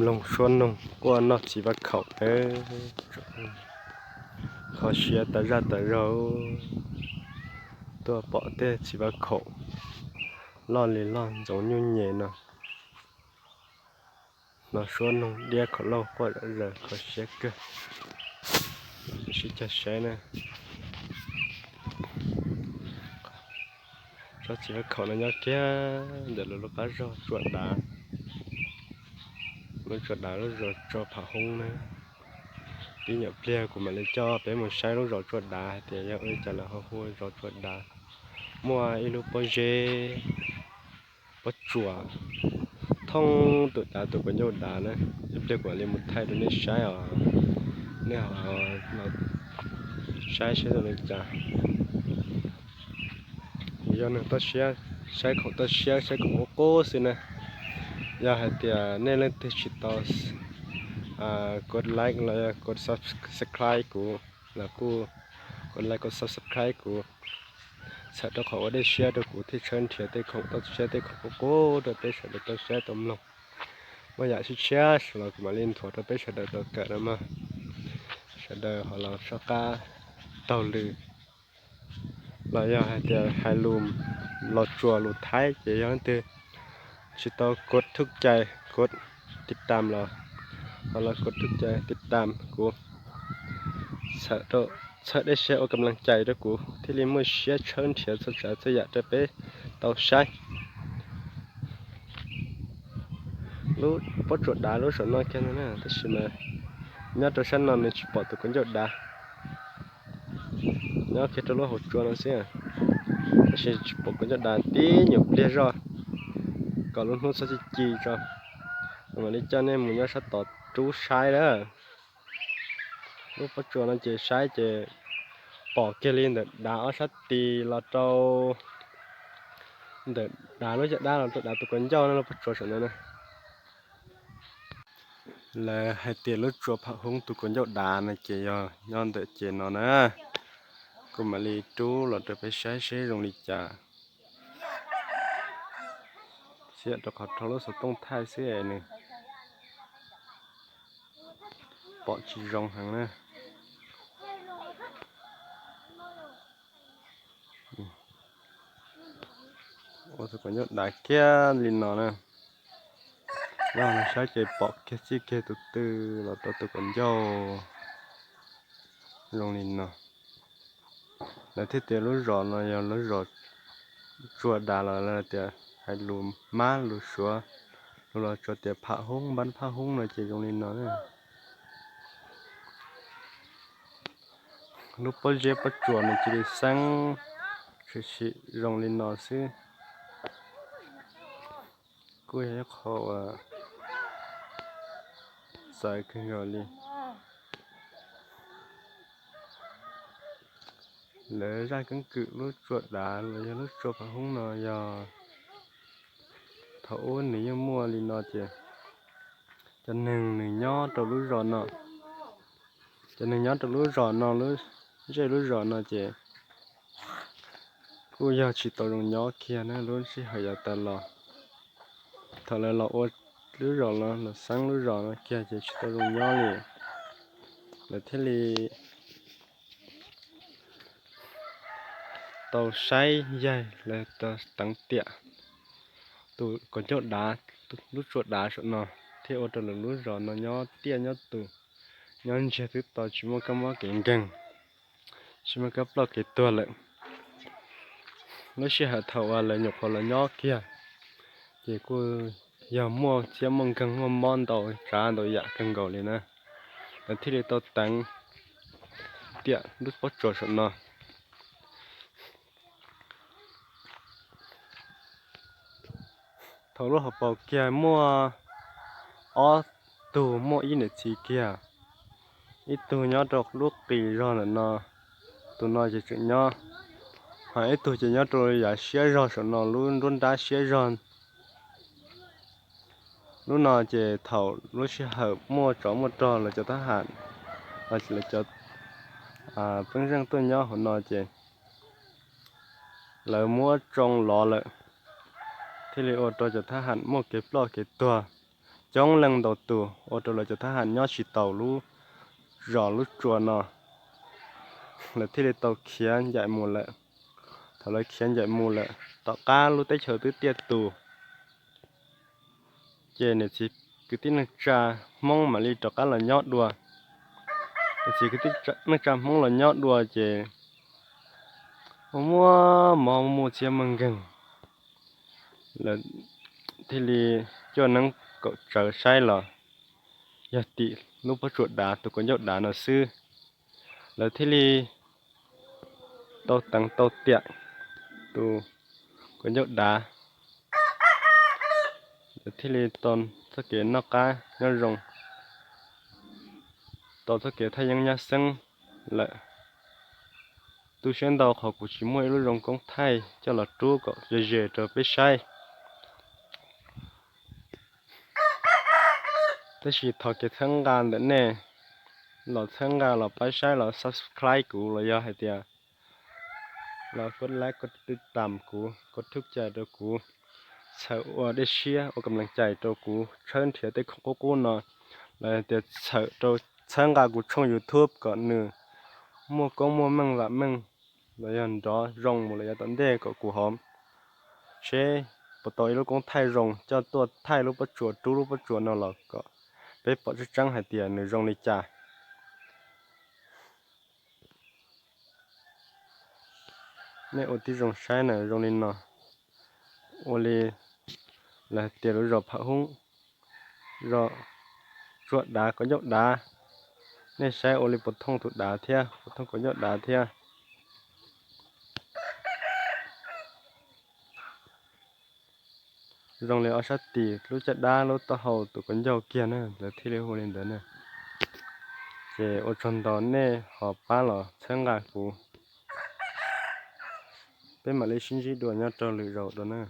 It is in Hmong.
Loog suab noog quaj noj txiv vaj khaum, kho siab tas zaj tas zog. Tuaj pom tej txiv vaj khaum loj li loj ntxoov nyuj nyem no, hnov suab noog diab khaum lauj quaj zom zaws kho siab kawg. Sib caug saib na. Tsob txiv vaj khaum no nyob kiag ntawm lub qab zog Tsua Dav, lub Tsua Dav lub zos Tsua Pham Hoob na. Tib nyuam pliag kuv mam li coj peb mus saib lub zos Tsua Dav hais tias yog ua li cas lawv ho hu zos Tsua Dav. Muaj ib lub pob zeb pob tsuas thoob tus dav, tus kaus ncauj dav na. Ib pliag kuv mam li mus thaij rau nej saib os, nej ho saib saib zoo li cas. Yog neeg toj siab, saib khoom toj siab, saib khoom qub qub xwb na. Yog hais tias nej leej twg tsis tau kov like los yog kov subscribe kuv los kuj kov like kov subscribe kuv, txhawm rau qhov ua dej siab rau kuv thiaj tshawb nrhiav tej khoom toj siab tej khoom qub qub rau peb sawv daws tau saib tau mloog. Muaj yam tshiab tshiab los kuv mam li nthuav rau peb sawv daws tau kawm no mas, sawv daws ho los soj qab taug lw. Los yog hais tias hais lus Los Tsuas lus Thaib ces yog leej twg tsis tau kov thub cai, kov tiv tam los ho los kov thub cai tiv tam kuv, txhawm dej siab ua kam laj cai rau kuv thiaj li muaj siab tshawb nrhiav txhua tsav txhua yam rau peb tau saib. Lub pob tsuas dav lub saum no kiag no na, tab sis mas nyob rau sab no nws tsis pom tus kaus ncauj dav, nyob kiag rau lub hauv tsua no xwb, tab sis tsis pom kaus ncauj dav. Tib nyuam pliag zoj kom lub hnub txhob ci ci tso, mam li coj nej mus nyob sab tod rub saib lawm. Lub pob tsuas no ces saib ces pom kiag li ntawm dav ob sab tis los rau ntawm dav lub caj dab los rau dav tus kaus ncauj no lub pob tsuas saum no na. Lawv hais tias lub tsua Pham Hoob tus kaus ncauj dav no ces yog nyob ntawm ces no na. Kuv mam li rub los rau peb saib seb zoo li cas. Xiam rau qhov rau lub xov tooj thaij xwb es nws pom tsis zoo heev na. Ua tus kaus ncauj dav kiag li no na. Lawv saib ces pom kiag txij kiag tus twg los rau tus kaus ncauj zoo li no. Lawv thiaj tias lub zos no yog lub zos Tsua Dav los lawv tias hais lus Mab lus Suav, lus Los Tsuas tias Pham Hoob, npab Pham Hoob no ces zoo li no. Lub pob zeb pob tsuas nws cia li xeeb tshwm sim zoo li no xwb. Kuj yog ib qho uas txawv kawg nkaus li. Lawv zaj keeb kwm lub Tsua Dav los yog lub Tsua Pham Hoob no yog thaum ub nws yeej muaj li no ces cov neeg nws nyob rau lub zos no, cov neeg nyob rau lub zos no, lub zej lub zos no ces kuj yog tsis tau zoo nyob kiag na lub sij hawm yav tas los. Thaum lawv los ua lub zos no, los xeeb lub zos no kiag ces tsis tau zoo nyob li. Lawv thiaj li tau saib yaig, lawv tau teev tiam tus kaus ncauj dav, lub Tsua Dav saum no, thiaj ua rau lawv lub zos no nyob tiaj nyob tus, nyob ntsiag twb to, tsis muaj kab mob kev nkeeg, tsis muaj kab ploj kev tuag lawm. Lub sij hawm thaum uas lawv nyuam qhuav los nyob kiag ces kuj yog muaj txhiab muaj nkeeg muaj mob ntau tsav ntau yam kawg nkaus li na. Lawv thiaj li tau teev tiam lub pob tsuas saum no. Thaum lub hauv paus kiag muaj ob tug, muaj ib niam txiv kiag, ib tug nyob rau lub qis zog ntawm no, tus no ces tseem nyob, ho ib tug ces nyob rau yav siab zog saum no, lub nruab nrab siab zog. Lub no ces thaum lub sij hawm muaj tsov muaj rog, lawv cov thab ham, lawv cov pej xeem tuaj nyob hauv no ces lawv muab tsoo lov lawm, thiaj li ua rau cov thab ham muaj kev ploj kev tuag. coob leej ntau tus ua rau lawv cov thab ham nyob tsis taus lub zos lub tsua no, lawv thiaj li tau khiav ncaim mus lawm. Thaum lawv khiav ncaim mus lawm tom qab lub teb chaws twb tiaj tus, ces niam txiv kwv tij neej tsa Hmoob mam li rov qab los nyob dua. Niam txiv kwv tij neej tsa Hmoob los nyob dua ces muaj muaj mov muaj txiab muaj nkeeg, lawv thiaj li coj neeb kaum tsawv saib los yog tim lub pob tsuas dav tus kaus ncauj dav no xwb. Lawv thiaj li tau teev tau tiam tus kaus ncauj dav, lawv thiaj li tau txoj kev noj qab nyob zoo, tau txoj kev thaj yeeb nyab xeeb lawm. Tu siab ntau qhov kuv tsis muaj ib lub zoo koob thaij coj los rub kom ze ze rau peb saib. Tab sis thov kev txhawb nqa ntawm nej, los txhawb nqa los pab saib los subscribe kuv los yog hais tias los kov like kov tij tam kuv kov thub cai rau kuv, txhawm ua dej siab ua kam lees cais rau kuv tshawb nrhiav tej khoom qub qub no, los tias txhawm rau txhawb nqa kuv tshooj YouTube kom nws muaj koob muaj meej vam meej los yog nrov zoo mus lawm yav tom ntej kom kuv ho seb puas tau ib lub koob thaij zoo coj tuaj thaij lub pob tsuas rub lub pob tsuas no los kom peb pom tseeb tseeb hais tias nws zoo li cas. Nej ua tib zoo saib na, zoo li no, ua li lawv tias lub zos Pham Hoob, zos tsuas dav kaus ncauj dav, nej saib ua li puas thooj tus dav thiab puas thooj kaus ncauj dav thiab. Zoo li ob sab tis lub caj dab lub taub hau tus kaus ncauj kiag na, lawv thiaj li hu li ntawd na. Ces ua tsaug ntau nej ho pab los txhawb nqa kuv, peb mam li sib ntsib dua nyob rau lwm zaus dua na.